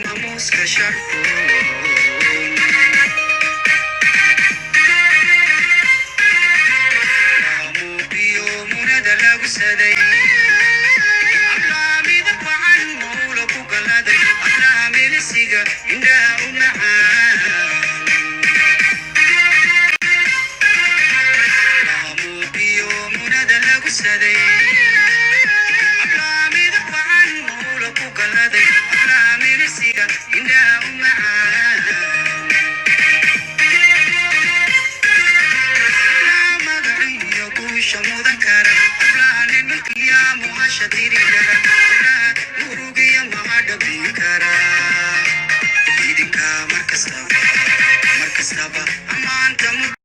Maamuuska sharfo, maamuuqiyo munada lagu saday, hablaha midab wacan mawla ku galaday, hablaha milisiga indhaha u macaan, maamuuqiyo munada lagu saday, hablaha midab wacan mawla ku galaday, hablaha milisiga indhaha u macaan, hablaha magaciyo guusha mudan kara, hablaha nin milkiya muhasha tiri.